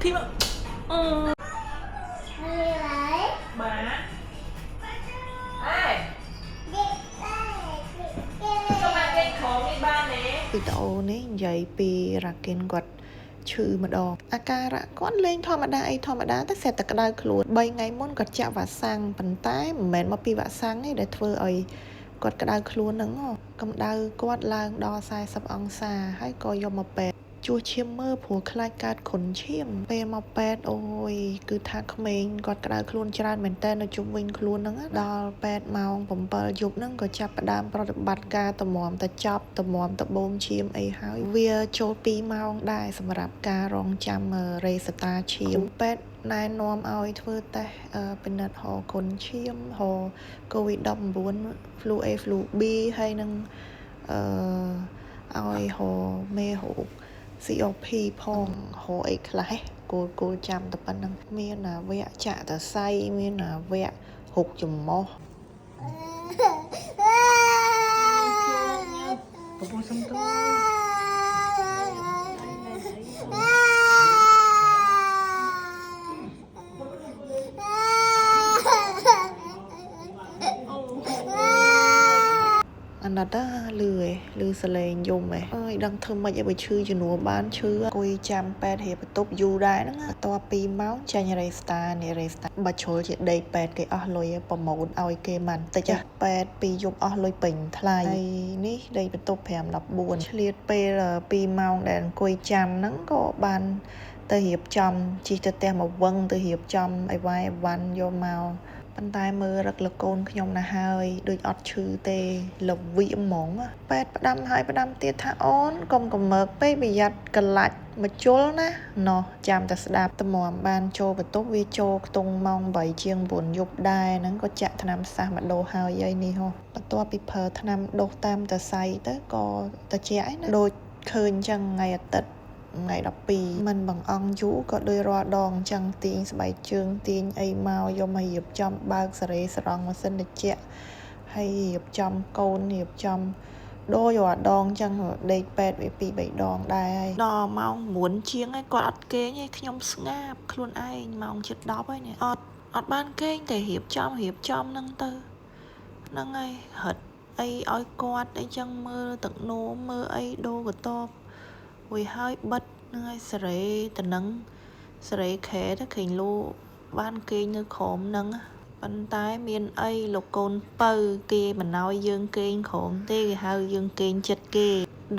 ធីមកអឺបាទអេចូលមកគេក្រោមនេះបានទេ វីដេអូនេះនិយាយពីរ៉ាគិនគាត់ឈឺម្ដងអាការៈគាត់លេងធម្មតាអីធម្មតាតែស្រាប់តែក្តៅខ្លួន3ថ្ងៃមុនគាត់ចាក់វ៉ាក់សាំងប៉ុន្តែមិនមែនមកពីវ៉ាក់សាំងទេដែលធ្វើឲ្យគាត់ក្តៅខ្លួនហ្នឹងហ៎កម្ដៅគាត់ឡើងដល់40អង្សាហើយក៏យកមកពេទ្យជួសឈាមមើលព្រោះខ្លាចកើតគ្រុនឈាមពេលមកពេទ្យអូយគឺថាក្មេងគាត់ក្តៅខ្លួនច្រើនមែនតើនៅជុំវិញខ្លួនហ្នឹងណាដល់ពេទ្យម៉ោង7យប់ហ្នឹងក៏ចាប់ផ្ដើមប្រតិបត្តិការតម្រាំតែចប់តម្រាំតបូមឈាមអីហើយវាចូល2ម៉ោងដែរសម្រាប់ការរងចាំរេស្តាឈាមពេទ្យណែនាំឲ្យធ្វើតេស្តពិនិត្យរកគ្រុនឈាមរក COVID-19 flu A flu B ហើយនឹងអឺឲ្យរកមេរោគ COP ផងរកអីខ្លះគោលគោលចាំតែប៉ុណ្្នឹងមានអាវគ្គចាក់តសៃមានអាវគ្គរុកច្រមុះ កំពុងសុំទោស អាណិតណាលឺឯងលឺសលេងយំឯងអើយដឹងធ្វើម៉េចឲ្យបើឈឺជំនួសបានឈឺអង្គុយចាំពេទ្យរៀបបន្ទប់យូរដែរហ្នឹងណាបន្ទាប់2ម៉ោងចាញ់រេស្តានេះរេស្តាបើជ្រុលជាដេកពេទ្យគេអស់លុយឯងប្រម៉ូនឲ្យគេមិនតិចណាពេទ្យពីរយប់អស់លុយពេញថ្លៃហើយនេះដេកបន្ទប់5 14ឆ្លៀតពេល2ម៉ោងដែលអង្គុយចាំហ្នឹងក៏បានទៅរៀបចំជិះទៅផ្ទះមកវឹងទៅរៀបចំអីវ៉ៃអីវ៉ាន់យកមកប៉ុន្តែមើលរឹកលកូនខ្ញុំណាស់ហើយដូចអត់ឈឺទេលវិហ្មងពេទ្យផ្ដាំហើយផ្ដាំទៀតថាអូនកុំកំមើកពេកប្រយ័ត្នកលាច់មកជុលណាណោះចាំតែស្ដាប់តម្រាំបានចូលបន្ទប់វាចូលខ្ទង់ម៉ោង8ជាង9យប់ដែរហ្នឹងក៏ចាក់ថ្នាំសាសមកដូសហើយហើយនេះហ៎បន្ទាប់ពីប្រើថ្នាំដូសតាមតសៃទៅក៏ត្រជាក់ឯណាដូចឃើញចឹងថ្ងៃអាទិត្យថ្ងៃ12មិនបង្អង់យូរក៏ដោយរាល់ដងចឹងទាញស្បែកជើងទាញអីមកយកមករៀបចំបើកសេរីស្រង់ម៉ាស៊ីនត្រជាក់ហើយរៀបចំកូនរៀបចំដូចរាល់ដងចឹងដេកពេទ្យវា2 3ដងដែរហើយដល់ម៉ោង9ជាងហើយគាត់អត់គេងឯងខ្ញុំស្ងាបខ្លួនឯងម៉ោងជិត10ហើយនេះអត់បានគេងតែរៀបចំហ្នឹងទៅហ្នឹងហើយរត់អីឲ្យគាត់អីចឹងមើលទឹកនោមមើលអីដូរកតប រួចហើយបិទហ្នឹងហើយសេរីតំណឹងសេរីខែទៅឃើញលូបានគេងនៅក្រោមហ្នឹងប៉ុន្តែមានអីលោកកូនពៅគេមិនឲ្យយើងគេងក្រោមទេគេហៅយើងគេងចិត្តគេ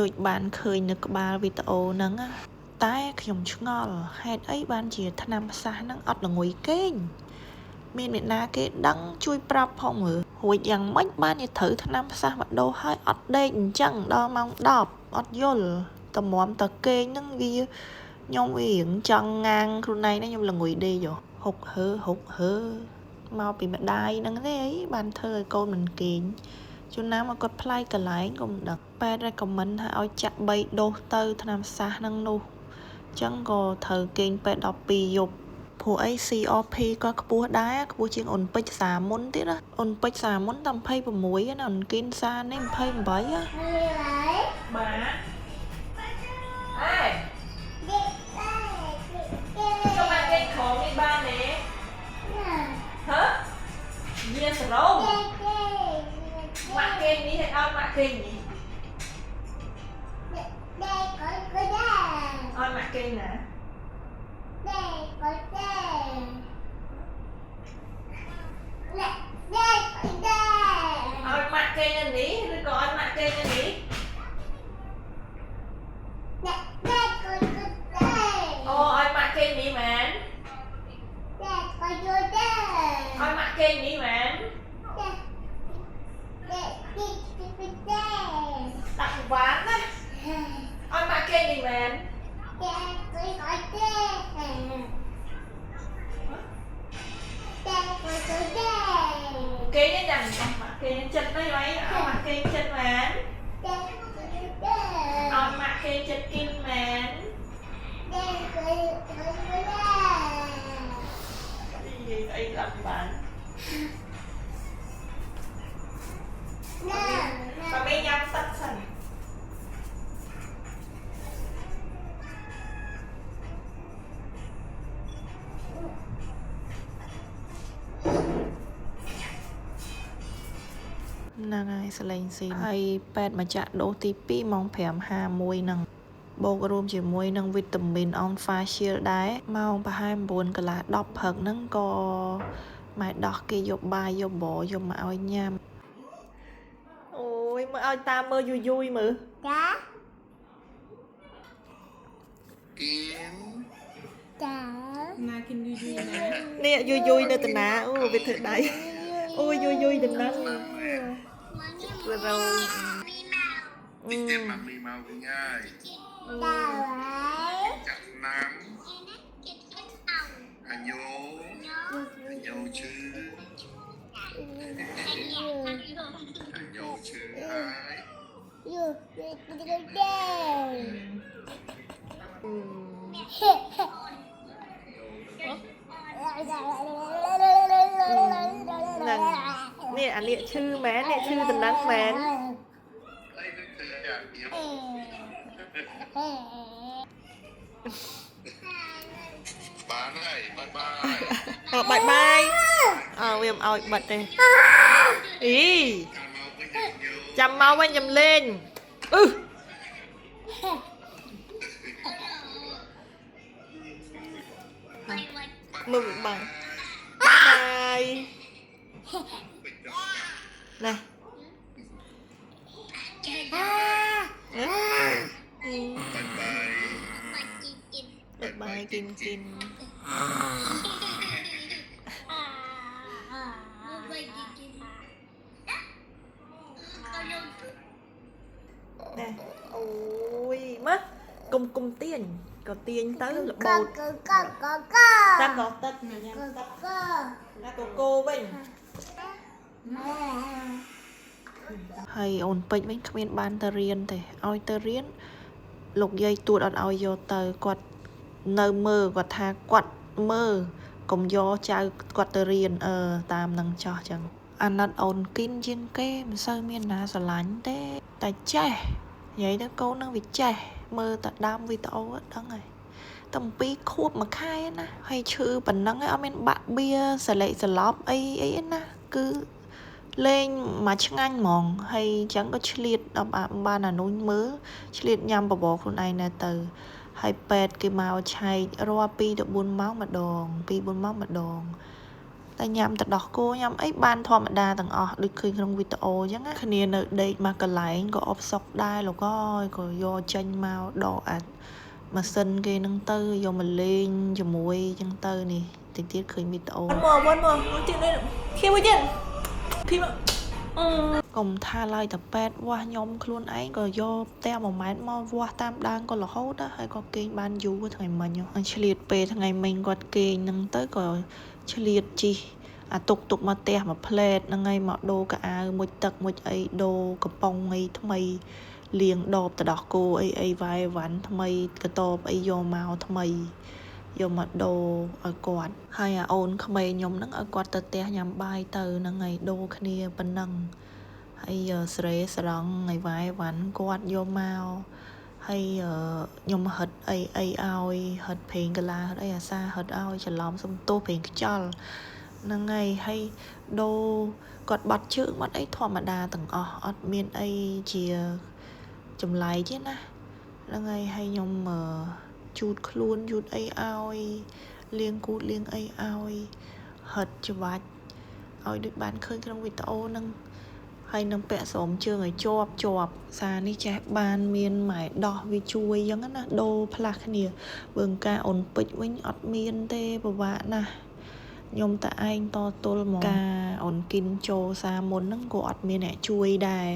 ដូចបានឃើញនៅក្បាលវីដេអូហ្នឹងណាតែខ្ញុំឆ្ងល់ហេតុអីបានជាថ្នាំផ្សះហ្នឹងអត់ល្ងុយគេងមានអ្នកណាគេដឹងជួយប្រាប់ផងមើលរួចយ៉ាងម៉េចបានជាត្រូវថ្នាំផ្សះមកដូរហើយអត់ដេកអញ្ចឹងដល់ម៉ោង10អត់យល់តម្រាំតគេងហ្នឹងវាខ្ញុំវារៀងចង់ងាងខ្លួនឯងណាខ្ញុំល្ងុយដេកហ៎ហុកហើហុកហើមកពីម្ដាយហ្នឹងទេអីបានធ្វើឲ្យកូនមិនគេងជួនណាមកគាត់ប្លែកកន្លែងក៏មិនដឹងពេទ្យ recommend ថាឲ្យចាក់3ដូសទៅថ្នាំផ្សះហ្នឹងនោះអញ្ចឹងក៏ត្រូវគេងពេទ្យ12យប់ព្រោះអី CRP ក៏ខ្ពស់ដែរខ្ពស់ជាងអូនពេជ្រសាមុនទៀតណាអូនពេជ្រសាមុនតែ26ណាអូនគិនសានេះ28ហ៎ បាទអេចូលមកគេក្រោមនេះបានទេហ៎យាសរោមម៉ាក់គេនេះឲ្យឲ្យម៉ាក់គេនេះឲ្យម៉ាក់គេណាឲ្យម៉ាក់គេនៅនេះឬក៏ឲ្យម៉ាក់គេនៅនេះអូឲ្យម៉ាក់គេនេះមែនឲ្យម៉ាក់គេនេះមែនដាក់វ៉ាន់ណាឲ្យម៉ាក់គេនេះមែនគេនេះយ៉ាងម៉ាក់គេចិត្តនេះហីឲ្យម៉ាក់គេចិត្តមែនឲ្យម៉ាក់គេចិត្តគិនមែននិយាយស្អីស្ដាប់បានប៉ាមេញ៉ាំទឹកសិន ហ្នឹងហើយសលេងស៊ីនហើយពេទ្យមកចាក់ដូសទី2ម៉ោង5:51ហ្នឹងបូករួមជាមួយនឹងវីតាមីន on facial ដែរម៉ោងប្រហែល9កន្លះ10ព្រឹកហ្នឹងក៏ម៉ែដោះគេយកបាយយកបយកមកឲ្យញ៉ាំអូយមើលឲ្យតាមមើលយូយយមើល ចា គៀង ចា ណាគិនយូយូណា នេះយូយយនៅតាណាអូវាធ្វើដៃអូយយូយយតំណឹងរោ តិចទៀតម៉ាមីមកវិញហើយ ចាហើយ ចាក់ណាំអាញោអាញោឈឺអាញោឈឺហើយ យូយូទេ ហ្នឹងនេះអានេះឈឺមែននេះឈឺតំណឹងមែន អីនឹងធ្វើអាញោបានហើយបាយបាយ អបាយបាយអើវាមិនឲ្យបិទទេអី ចាំមកវិញអាញោ ចាំមកវិញខ្ញុំលេងអឺមើលបាយបាយ ពេចដល់ ណែ បាយបាយ បាយបាយគិនគិនណែអូយមកគុំគុំទាញក៏ទាញទៅរបូត កកកក តាមក៏ទឹកញ៉ាំទឹក ក ណាកូកូវិញហើយអូនពេជ្រវិញគ្មានបានទៅរៀនទេឲ្យទៅរៀនលោកយាយទួតអត់ឲ្យយកទៅគាត់នៅមើលគាត់ថាគាត់មើលកុំយកចៅគាត់ទៅរៀនអឺតាមនឹងចោះចឹងអាណិតអូនគិនជាងគេមិនសូវមានណាស្រឡាញ់ទេតែចេះនិយាយទៅកូននឹងវាចេះមើលតែដើមវីដេអូដឹងហើយ តែពីខួបមួយខែណាហើយឈឺប៉ុណ្ណឹងឯងអត់មានបាក់បៀសលេកសឡប់អីអីឯណាគឺលេងមកឆ្ងាញ់ហ្មងហើយអញ្ចឹងក៏ឆ្លៀតដល់បានអានោះមើលឆ្លៀតញ៉ាំបបរខ្លួនឯងដែរទៅហើយពេទ្យគេមកឆែករាល់2ទៅ4ម៉ោងម្ដង2 4ម៉ោងម្ដងតែញ៉ាំទៅដោះគោញ៉ាំអីបានធម្មតាទាំងអស់ដូចឃើញក្នុងវីដេអូអញ្ចឹងណាគ្នានៅដេកមកកន្លែងក៏អបសុកដែរលោកអើយក៏យកចេញមកដកអាម៉ាស៊ីនគេនឹងទៅយកមកលេងជាមួយអញ្ចឹងទៅនេះតិចទៀតឃើញវីដេអូ មកមកមកមួយទៀតនេះខៀមួយទៀតខៀមក កុំថាឡើយតែពេទ្យវាស់ខ្ញុំខ្លួនឯងក៏យកផ្ទះ1ម៉ែត្រមកវាស់តាមដានក៏រហូតដែរហើយក៏គេងបានយូរថ្ងៃមិញហើយឆ្លៀតពេលថ្ងៃមិញគាត់គេងហ្នឹងទៅក៏ឆ្លៀតជីអាទុកទុកមកផ្ទះមួយផ្លែតហ្នឹងហើយមកដូរកៅអៅមួយទឹកមួយអីដូរកំប៉ុងអីថ្មីលាងដបទៅដោះគោអីអីវ៉ែវ៉ាន់ថ្មីកតបអីយកមកថ្មីយកមកដូរឲ្យគាត់ហើយអាអូនក្មេងខ្ញុំហ្នឹងឲ្យគាត់ទៅផ្ទះញ៉ាំបាយទៅហ្នឹងហើយដូរគ្នាប៉ុណ្ណឹង ហើយស្រេស្រង់ឲ្យវ៉ែវ៉ាន់គាត់យកមកហើយខ្ញុំហិតអីអីឲ្យហិតប្រេងកាឡាហិតអីអាសាហិតឲ្យច្រឡំសំទោសប្រេងខ្យល់ហ្នឹងហើយហើយដូរគាត់បាត់ជើងបាត់អីធម្មតាទាំងអស់អត់មានអីជាចម្លែកទេណាហ្នឹងហើយហើយខ្ញុំជូតខ្លួនជូតអីឲ្យលាងគូតលាងអីឲ្យហិតច្បាច់ឲ្យដូចបានឃើញក្នុងវីដេអូហ្នឹង ហើយនឹងពាក់ស្រោមជើងឲ្យជាប់ជាប់សារនេះចេះបានមានម៉ែដោះវាជួយអញ្ចឹងណាដូរផ្លាស់គ្នាបើការអូនពេជ្រវិញអត់មានទេពិបាកណាស់ខ្ញុំតែឯងតទល់ហ្មងការអូនគិនចូលសារមុនហ្នឹងក៏អត់មានអ្នកជួយដែរ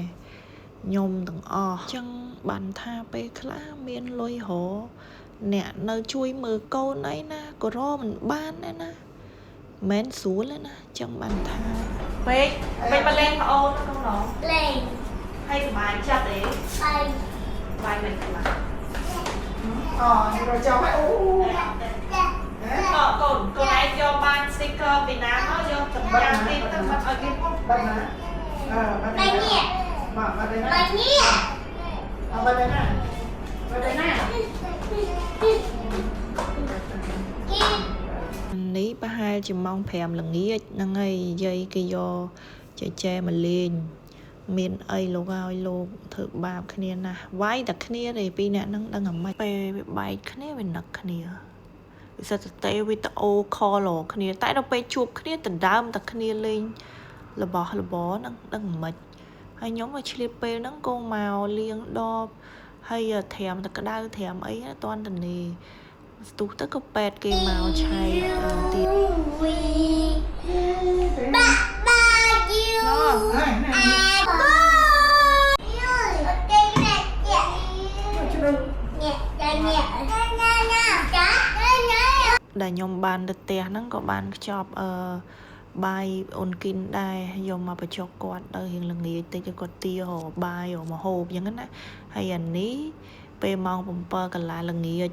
ខ្ញុំទាំងអស់អញ្ចឹងបានថាពេលខ្លះមានលុយរអ្នកនៅជួយមើលកូនអីណាក៏រមិនបានដែរណាមិនមែនស្រួលទេណាអញ្ចឹងបានថា ពេកពេកមកលេងប្អូនកូនណ លេង ហើយសប្បាយចិត្តទេ បាយ សប្បាយមិនខ្លះ អូរចង់ហើយអូ ចា អកូនកូនឯងយកបាន sticker ពីណាមកយកទៅញ៉ាំគេទៅបាត់ឲ្យគេផង បាត់ណាអឺបាត់ បាយនេះ មកបាត់ណា បាយនេះ អបាត់ណាបាត់ណា គី នេះប្រហែលជាម៉ោង5ល្ងាចហ្នឹងហើយយាយគេយកចែចែមកលេង មានអីលោកឲ្យលោកធ្វើបាបគ្នាណាស់វាយតែគ្នាទេពីរអ្នកហ្នឹងដឹងអាម៉េចពេលវាបែកគ្នាវានឹកគ្នា ពិសេសតេវីដេអូ call រកគ្នាតែដល់ពេលជួបគ្នាដណ្ដើមតែគ្នាលេងរបស់របរហ្នឹងដឹងមិនហើយខ្ញុំមកឆ្លៀតពេលហ្នឹងគងមកលាងដបហើយត្រាំតែក្តៅត្រាំអីណាតន់តនីស្ទុះទៅក៏ពេទ្យគេមកឆែកអឺទៀត We ba ba you ណ a go. Okay, nè, nè, nè, nè, nè, nè, nè, nè. ដែលខ្ញុំបានទៅផ្ទះហ្នឹងក៏បានខ្ចប់អឺបាយអូនគិនដែរយកមកបញ្ចុកគាត់ទៅរៀងល្ងាចតិចឲ្យគាត់ទារកបាយរកមកហូបអញ្ចឹងណាហើយអានេះពេលម៉ោង7កន្លះល្ងាច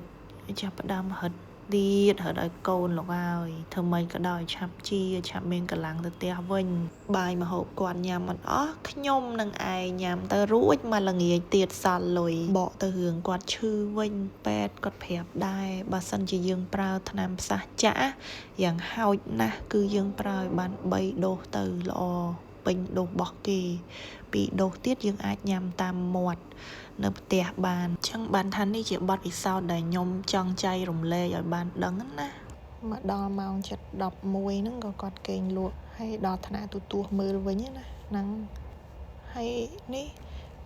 ចាប់ផ្ដើមហិតទៀតហិតឲ្យកូនលោកហើយធ្វើម៉េចក៏ដោយឆាប់ជាឆាប់មានកម្លាំងទៅផ្ទះវិញបាយមកហូបគាត់ញ៉ាំអត់អស់ខ្ញុំនឹងឯងញ៉ាំទៅរួចមកល្ងាចទៀតសល់លុយបកទៅរឿងគាត់ឈឺវិញពេទ្យគាត់ប្រាប់ដែរបើសិនជាយើងប្រើថ្នាំផ្សះចាក់យ៉ាងហោចណាស់គឺយើងប្រើឲ្យបាន3ដូសទៅល្អពេញដូសរបស់គេ2ដូសទៀតយើងអាចញ៉ាំតាមមាត់នៅផ្ទះបានអញ្ចឹងបានថានេះជាបទពិសោធន៍ដែលខ្ញុំចង់ចែករំលែកឲ្យបានដឹងណាមកដល់ម៉ោង7:11ហ្នឹងក៏គាត់គេងលក់ហើយដល់ថ្នាក់ទូទស្សន៍មើលវិញណាហ្នឹងហើយនេះ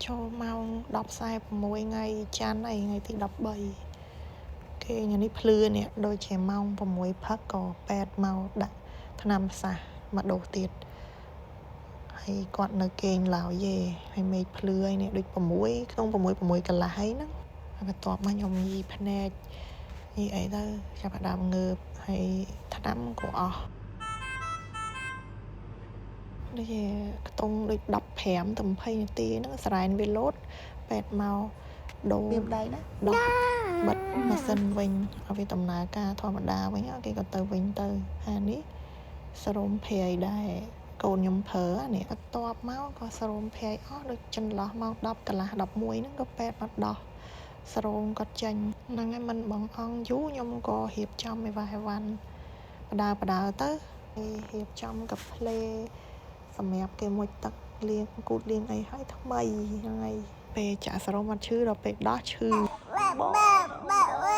ចូលម៉ោង10:46ថ្ងៃច័ន្ទហើយថ្ងៃទី13គេញ៉ានេះភ្លឺនេះដូចជាម៉ោង6ផឹកក៏ពេទ្យមកដាក់ថ្នាំផ្សះមកដូសទៀតហើយគាត់នៅគេងឡើយទេហើយមេឃភ្លឺហើយនេះដូច6ក្នុង6 6កន្លះហើយហ្នឹងហើយបន្ទាប់មកខ្ញុំញីភ្នែកញីអីទៅចាប់ផ្ដើមងើបហើយថ្នាំក៏អស់ដូចជាខ្ទង់ដូច15ទៅ20នាទីហ្នឹងសរ៉ែនវាលោតពេទ្យមកដូរ មានដៃណា ដោះបិទម៉ាស៊ីនវិញឲ្យវាដំណើរការធម្មតាវិញគេក៏ទៅវិញទៅអានេះសរោមព្រាយដែរកូនខ្ញុំប្រើអានេះបន្ទាប់មកក៏សរោមព្រាយអស់ដូចចន្លោះម៉ោង10កន្លះ11ហ្នឹងក៏ពេទ្យមកដោះសរោមគាត់ចេញហ្នឹងហើយមិនបងអង្គយូរខ្ញុំក៏រៀបចំអីវ៉ាអីវ៉ាន់បដើបដើទៅហើយរៀបចំកាផ្លេសម្រាប់គេមុជទឹកលាងគូតលាងអីឲ្យថ្មីហ្នឹងហើយពេលចាក់សរោមអត់ឈឺដល់ពេលដោះឈឺ Ba ba ba ba.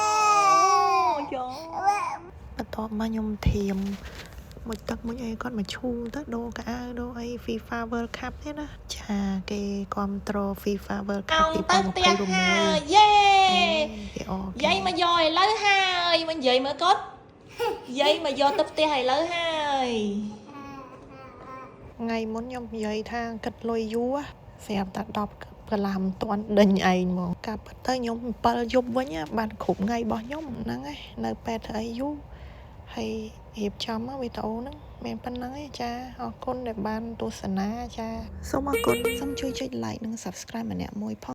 បន្ទាប់មកខ្ញុំធៀមមួយទឹកមួយអីគាត់មកឈូទៅដូរកៅអៅដូរអី FIFA World Cup ទៀតណាចាគេគ្រប់ត្រូល FIFA World អ Cup ងទៅផ្ទះហើយ 2026 យេ គេអគេ យាយមកយកឥឡូវហើយមកនិយាយមើលកូនយាយមកយកទៅផ្ទះឥឡូវហើយ ថ្ងៃមុនខ្ញុំនិយាយថាគិតលុយយូរស្រាប់តែ10កន្លះមិនទាន់ដេញឯងហ្មងកាប់ទៅខ្ញុំ7យប់វិញបានគ្រប់ថ្ងៃរបស់ខ្ញុំហ្នឹងឯងនៅពេទ្យធ្វើអីយូរហើយរៀបចំមកវីដេអូហ្នឹងមានប៉ុណ្្នឹងឯងចាអរគុណដែលបានទស្សនាចាសូមអរគុណសូមជួយចុច like និង subscribe ម្នាក់មួយផង។